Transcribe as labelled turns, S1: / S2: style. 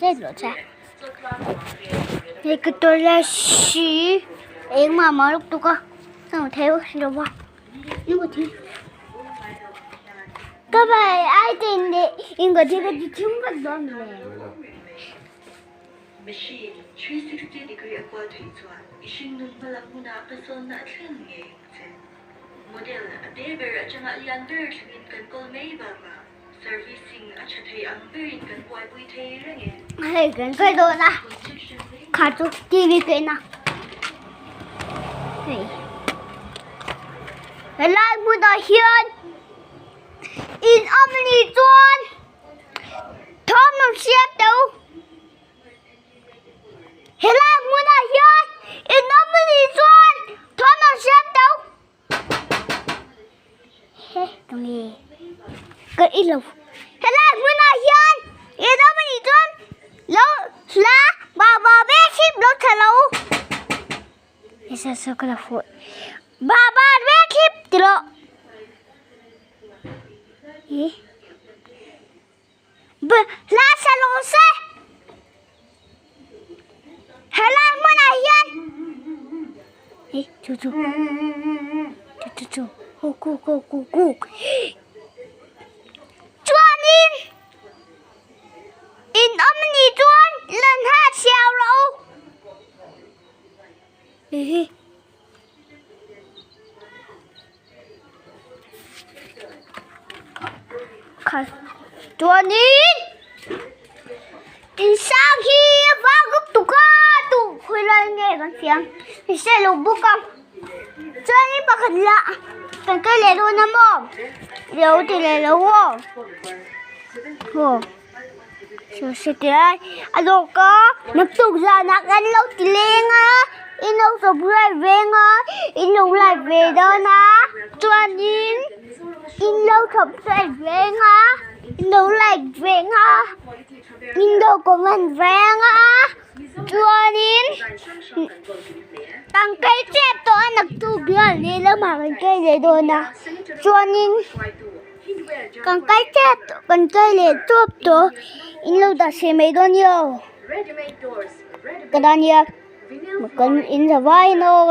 S1: Hei ka toilet hi engmah mah lutuk a ka hmu thei bawk si lo va ka vai ai te in leh in ka thil ka ti thim vek dawn le. Hei kan kai dawn a kha chu tv ka en a hei helai hmunah hian in awm a nih chuan thawm an hriat teuh. Helai hmunah hian in awm a nih chuan thawm an hriat teuh. He ka nge ka i lo helai hmunah hian in awm a nih chuan lo hla ba ba ve chhip lo tha lo ba ba ve chhip ti rawh ih hla sa lo se helai hmunah hian ih chu chu chu chu chu ku ku ku ku ku chuanin in awm a nih chuan lan ha chhiau rawh u hi. Chuanin insang hi a vang lutuk a duh khawi lai nge kan fiam i hre lo bawk a chuanin pakhat lah kan kal leh dawn a maw lo ti leh lo aw aw a dawk a naktuk zanah kan lo ti leng a in lo subscribe veng a in lo like ve dawn a chuanin in lo subscribe veng a in lo like veng a in lo comment veng a chuanin tangkai chep tawh a naktuk hian lehlamah kan kai leh dawn a chuanin. Kan kai tep tawh kan kai leh tawp tawh in lo dah hreh mai dawn nia aw ka dan nia kan in za vai in aw.